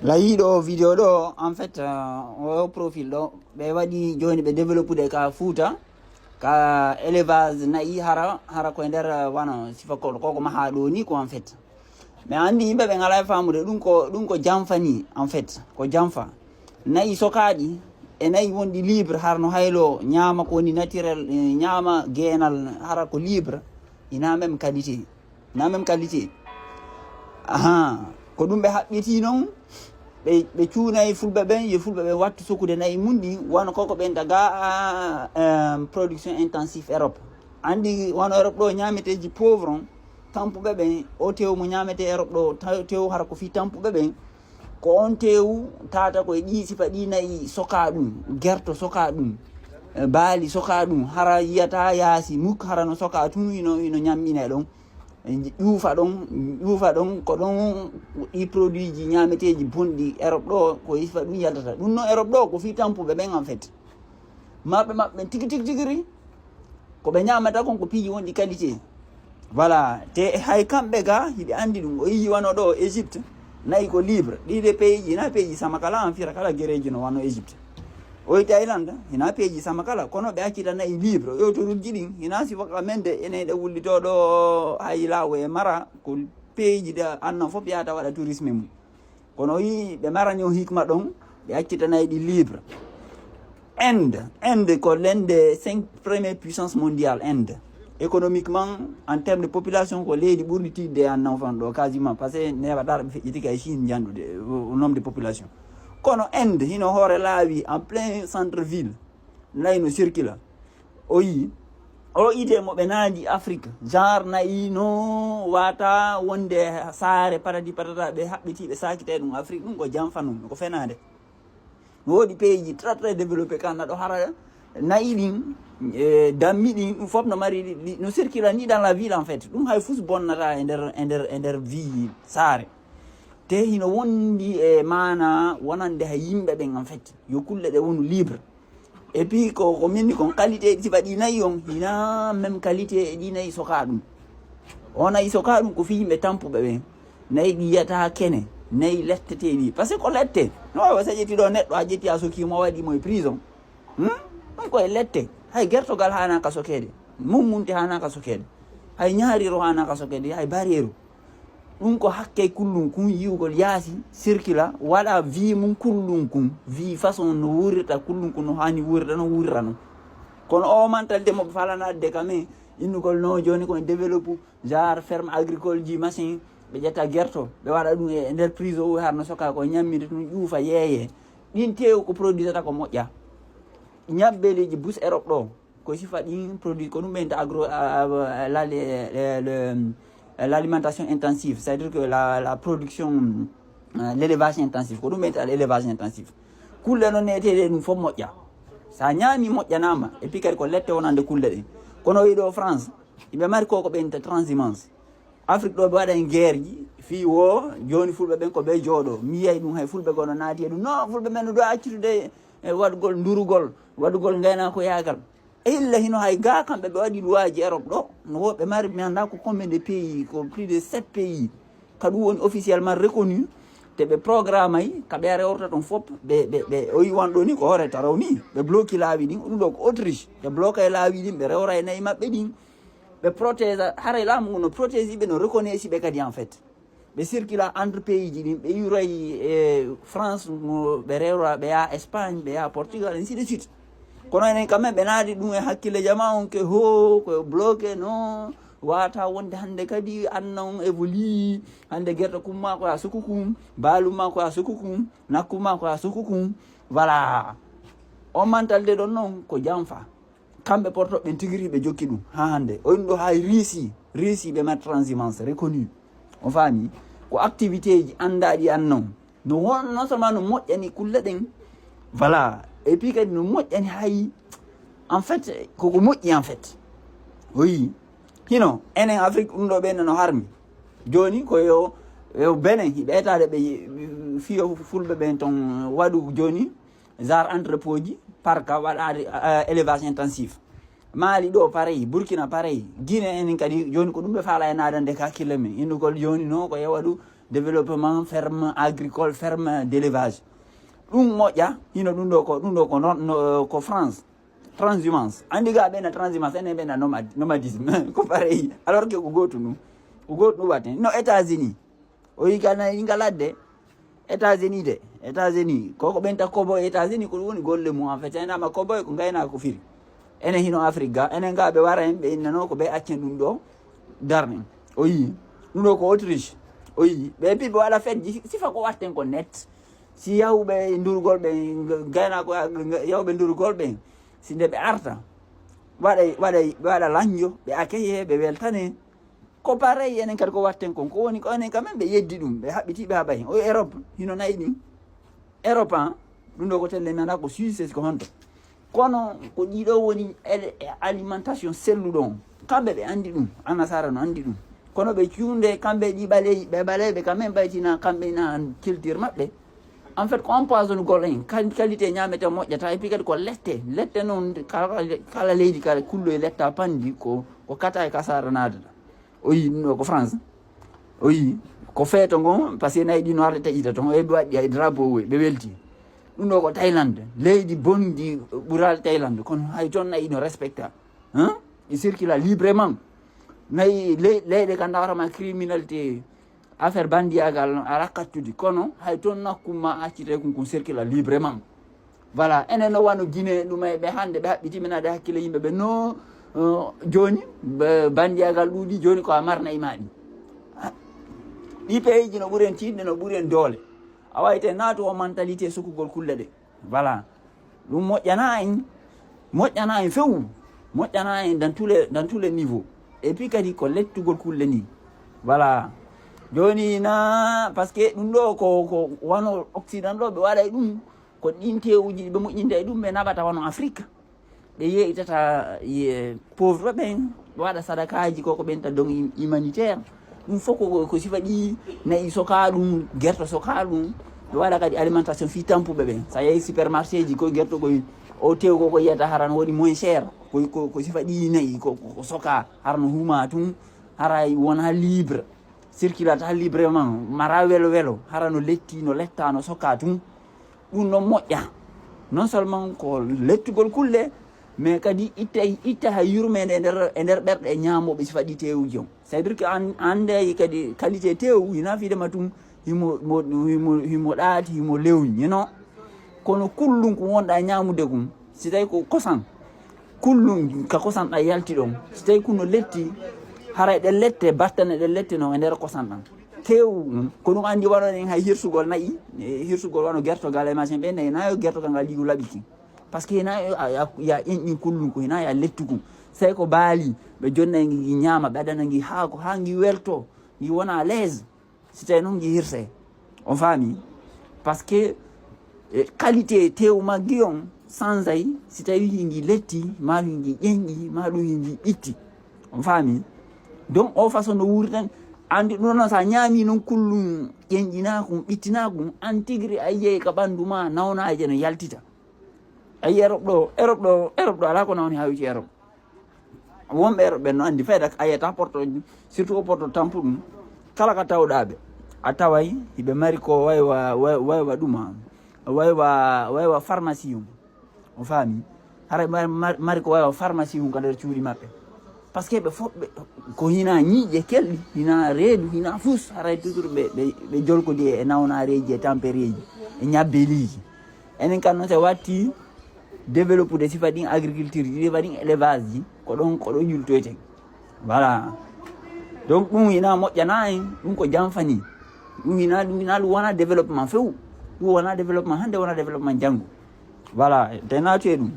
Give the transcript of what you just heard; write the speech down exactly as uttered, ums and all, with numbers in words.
Layiɗo video ɗo, en fait, euh, o profil ɗo ɓe waɗi joni, ɓe développude ka Fouta, ka élevage nayi, hara hara koye nder, euh, wano sifa ko koko maha ɗo ni ko, en fait. Mais andi yimɓe ɓe ngala e famude ɗum ko, ɗum ko jamfa ni, en fait, ko jamfa. Nayi sokaɗi e nayi wonɗi libre, har no haylo ñaama ko woni naturel, eh, ñaama geenal, hara ko libre, ina même qualité. Na même qualité. Aha, ko ɗum ɓe haɓɓiti noon. Ɓe ɓe cuunayi fulɓe ɓen, yo fulɓe ɓen wattu sokude nayi mum ɗi, wano koko ɓen daga, euh, production intensive Europe. Andi wano Europe ɗo, ñaameteeji pauvre on, tampuɓe ɓen, o tew mo ñaametee Europe ɗo, taw- tew hara ko fii tampuɓe ɓen. Ko on tew tata ko e ɗi sifa ɗi nayi soka ɗum, gerto soka ɗum, eh, baali soka ɗum, hara yiyata yaasi muk, hara no soka tun, ino ino ñammina ɗon. Ƴuufa ɗon, ƴuufa ɗon, ko ɗon ɗi produit ji ñaameteeji bonɗi Europe ɗo, ko sifa ɗum yaltata. Ɗum no Europe ɗo ko fii tampuɓe ɓen, en fait. Maɓɓe maɓɓe ɓen tigi tigi tigiri, ko ɓe ñaamata kon ko piiji wonɗi qualité. Voilà, te hay kamɓe ga hiɓe andi ɗum. O yiyi wano ɗo Égypte, nayi ko libre. Ɗi de pays ji, na pays ji sama kala, en fira kala gereji no wano Égypte. O yi Thaïlande, hina pays ji sama kala, kono ɓe accita nayi libre. Yo to rudji ɗin, hina si foka men de, ene ɗe wullito ɗo hay lawo e mara, ko pays ji ɗe annan fof yata waɗa tourisme mum. Kono o yi ɓe marani o hikma ɗon, ɓe accita nayi ɗi libre. Inde, Inde ko l'une des cinq premières puissances mondiales, Inde. Économiquement, en termes de population, ko leydi ɓurdi tiiɗde en enfant ɗo, quasiment, parce que newa ɗaɗa ɓe feƴƴiti kay Chine janɗude, au nombre de population. Kono Inde, hino hoore laawi en plein centre ville, nayi no circula. O yi, o ide mo ɓe naandi Afrique, genre nayi no wata wonde saare paradis patata ɓe haɓɓiti ɓe sakita ɗum Afrique, ɗum ko jamfa non, ko fenade. No woodi pays ji très très développé kan naɗo hara nayi ɗin, eh, dammi ɗin, ɗum fof no mari ɗi- ɗi- no circula ni dans la ville, en fait. Ɗum hay fus bonnata e nder e nder e nder vie saare. Te hino wondi e maana wonande hay yimɓe ɓen, en fait, yo kulle ɗe wonu libre. Et puis ko ko minni kon qualité ɗi sifa ɗi nayi on hina même qualité e ɗi nayi soka ɗum. O nayi soka ɗum ko fii yimɓe tampuɓe ɓen. Nayi ɗi yiyata kene, nayi letteteɗi. Parce que ko lette. No wawa sa ƴetti ɗo neɗɗo a ƴetti a soki mo, a waɗi mo e prison. Hmm? Ɗum koye lette. Hay gertogal hanaka sokeede. Mummunte hanaka sokeede. Hay ñaariro hanaka sokeede. Hay bareeru. Ɗum ko hakke kullum kun, yiwgol yaasi, circula, waɗa vie mum kullum kun. Vie façon no wurirta kullum kun, no hani wurirta, no wurirta non. Kono o mentalité mo ɓe falanaade de quand même, innugol no joni ko en développe, genre ferme agricole ji, machin, ɓe ƴetta gerto, ɓe waɗa ɗum e nder prison o, har no soka ko ñammiri tun ƴuufa yeeye. Ɗin tew ko produitata ko moƴƴa. Ñabbeleeji bus Europe ɗo, ko sifa ɗin produit, ko ɗum ɓe inta agro, a- a- la- le- le- le- l'alimentation intensive, c'est-à-dire que la, la production, euh, l'élevage intensif, ko ɗum ɓe inta l'élevage intensif. Kulle noon neteɗe ɗum fof moƴƴa. Sa ñaami moƴƴanama, et puis kadi ko lette wonande kulle ɗen. Kono wiɗo France, iɓe mari koko ɓe inta transhumance. Afrique ɗo ɓe waɗa en guerre ji fii wo joni fulɓe ɓen ko ɓe jooɗo. Mi yiyay ɗum hay fulɓe gono naati e ɗum. No fulɓe men no ɗo accitude e waɗugol ndurugol, waɗugol ngaynakoyagal. E illa hino hay ga kamɓe ɓe waɗi luwaaji Europe ɗo, no woɓɓe mari, mi annda ko combien de pays, ko plus de sept pays. Ka ɗum woni officiellement reconnu, te ɓe programme ay, ka ɓe rewrata ton fop, ɓe, ɓe, ɓe, o yi wanɗo ni ko hoore taraw ni, ɓe bloki laawi ɗin, ɗum ɗo ko Autriche, ɓe bloka e laawi ɗin, ɓe rewra e nayi maɓɓe ɗin, ɓe protège, haray laamu ngu no protège ɓe, no reconnaître ɓe kadi en fait. Ɓe circula entre pays ji ɗin, ɓe yuray e France, mo ɓe rewra, ɓe yaha Espagne, ɓe yaha Portugal, ainsi de suite. Kono enen quand même ɓe naati ɗum e hakkille jama on ke ho, ko bloqué no, wata wonde hande kadi anna on évolue, hande gerto kumma ko a suku kum, balumma ko a suku kum, nakkuma ko a suku kum. Voilà. On mentalité ɗon noon ko jamfa. Kamɓe portoɓe ɓen tigi ri ɓe jokki ɗum ha hande. O ɗum ɗo hay Russie, Russie ɓe mari transhumance reconnu. On faami? Ko activité ji andaɗi an noon. No won, non seulement no moƴƴani kulle ɗen, voilà. Et puis kadi no moƴƴani hay, en fait, koko moƴƴi en fait. Oui. Hino, enen Afrique ɗum ɗo ɓen no harmi. Joni ko yo, yo Benin, hiɓe etade ɓe fiyo fulɓe ɓen ton waɗu joni, genre entrepôt ji, parka waɗade, euh, élevage intensif. Mali ɗo pareil, Burkina pareil, Guinée enen kadi joni ko ɗum ɓe faala e nadande ka hakkille men. Innugol joni no ko yewa ɗum, Développement ferme agricole, ferme d'élevage. Ɗum moƴƴa, hino ɗum ɗo ko, ɗum ɗo ko non, no, ko France. Transhumance. Andi ga ɓena transhumance, enen ɓena nomad-, nomadisme. Ko pareil. Alors que ko gotu ɗum. Ko gotu ɗum watte. No États-Unis. O yi kana inga ladde. États-Unis de. États-Unis. Koko ɓenta kobo États-Unis ko ɗum woni golle mum en fait. Ena ma kobo ko ngayna ko firi. Enen hino Afrique ga. Enen ga ɓe wara en ɓe innano ko ɓe accen ɗum ɗo. Darne. O yi. Ɗum ɗo ko Autriche. O yi. Ɓe pi ɓe waɗa fedji. Sifa ko watten ko net. Si yawɓe ndurgol ɓe, gayna ko yawɓe ndurgol ɓe. Si nde ɓe arta. Waɗa, waɗa, waɗa lanjo, ɓe akeye, ɓe weltane. Ko pareil enen kadi ko watten kon. Ko woni ko enen quand même ɓe yeddi ɗum, ɓe haɓɓiti ɓe haɓay. O Europe, hino nayi ɗin. Europe, hein, ɗum ɗo ko telle mi anda ko Suisse ko honto. Kono ko ɗiɗo woni ele-, e alimentation selluɗo on. Kamɓe ɓe andi ɗum, anasara no andi ɗum. Kono ɓe cuunde kamɓe ɗi ɓaley-, ɓe ɓaleyɓe quand même ɓaytina kamɓe na culture maɓɓe. En fait, ko empoisonugol en, qual-, qualité ñaamete moƴƴata, et puis kadi ko lette, lette noon kala, kala leydi kala kullo e letta pandi ko, ko kata e kasara naadata. O yi ɗum ɗo ko France. O yi ko feeto ngon, parce que nayi ɗi no arde taƴita toon, e ɓe waɗi ay drapeau, ɓe welti. Ɗum ɗo ko Thaïlande, leydi bonndi ɓural Thaïlande, kono hay toon nayi no respecta. Hein? Ɗi circula librement. Nayi le-, leyɗe ka ndawatama criminalité, affaire bandiyagal a rakkat tudi, kono hay toon nakkum ma accitay kun kun circula librement. Voilà, enen no wano Guinée, ɗum e ɓe hannde ɓe haɓɓiti, min aɗa hakkille yimɓe ɓe no, uh, jooni, bandiyagal ɗuuɗi, jooni ko a marna e maɗi. Ɗi peeji no ɓuren tiiɗde, no ɓuren doole. A wayte naatu o mentalité sukugol kulle ɗe. Voilà. Ɗum moƴƴana en, moƴƴana en few, moƴƴana en dans tous les, dans tous les niveaux. Et puis kadi ko lettugol kulle ni. Voilà. Jooni na, parce que ɗum ɗo ko, ko wano Occident ɗo ɓe waɗa e ɗum, ko ɗin tewuji ɓe moƴƴinta e ɗum ɓe naɓata wano Afrique. Ɓe yeeytata ye pauvre ɓen, ɓe waɗa sadakaaji ko, ko ɓen ta don humanitaire. Ɗum fof ko, ko sifa ɗi nayi soka ɗum, gerto soka ɗum. Ɓe waɗa kadi alimentation fii tampuɓe ɓen. Sa yehi supermarché ji ko gerto koy, o tew ko, ko yiyata hara no waɗi moins cher. Ko, ko, ko sifa ɗi nayi ko, ko, ko soka, hara no huma tun, hara wona libre. Circulata librement, mara welo welo, hara no letti, no letta, no soka tun. Ɗum no moƴƴa. Non seulement ko lettugol kulle, mais kadi itta, itta hay yurmeende e nder, e nder ɓerɗe ñaamooɓe sifa ɗi tewuji on. C'est-à-dire que an, ande kadi qualité tew, hina fidema tun, himo, mo, himo, himo ɗaati, himo lewñi, non? Kono kullum ko wonɗa ñaamude kun, si tawi ko kosan, kullum ka kosan ɗan yalti ɗon. Si tawi kuno letti, haray ɗen lette, battane ɗen lette non e nder kosan ɗan. Tew, ko ɗum andi wano ɗen hay hirsugol nayi, e hirsugol wano gertogal e machin ɓe nayi, na yo gertogal ngal yigu laɓiki. Parce que hina yo a, ya, ya enƴin kullum ko, hina ya lettu kun. Si tawi ko baali, ɓe jonna ngi, ngi ñaama, ɓe adana ngi haako, haa ngi welto, ngi wona à l'aise. Si tawi noon ngi hirse, on faami? Parce que, eh, qualité tew maggi on sanzay, si tawi hingi letti, ma hingi ƴenƴi, ma ɗum hingi ɓitti. On faami? Donc, o façon no wuuri tan, andi ɗum noon, sa ñaami noon kullum ƴenƴinaakum, ɓittinakum, an tigiri a yiyay ka ɓanndu ma, nawnaaje no yaltita. A yi Europe ɗo, Europe ɗo, Europe ɗo, alaa ko nawni haa wici Europe. Wonɓe Europe ɓen no andi fayda, a yiyata porto, surtout o porto tampu ɗum. Kala ka tawɗaa ɓe, a taway hiɓe mari ko waywa, way-, waywa ɗuma, waywa, waywa pharmacie um. On faami? Haray mari, mari, mari ko waywa pharmacie um ka nder cuuɗi maɓɓe. Parce que ɓe fof, ɓe, ko hina ñiiƴe kelɗi, hina reedu, hina fus, haray toujours ɓe, ɓe, ɓe jolkodi e nawnaareeji, e tampereeji, e ñabbeliiji. Enen kan noon, so watti développude sifa ɗin agriculture ji, sifa ɗin élevage ji, ko ɗon, ko ɗon yultoyten. Voilà. Donc, ɗum hina moƴƴana en, ɗum ko janfani. Ɗum hina, ɗum hina, ɗum wona développement few. Ɗum wona développement hannde, wona développement janngo. Voilà, te naatu e ɗum.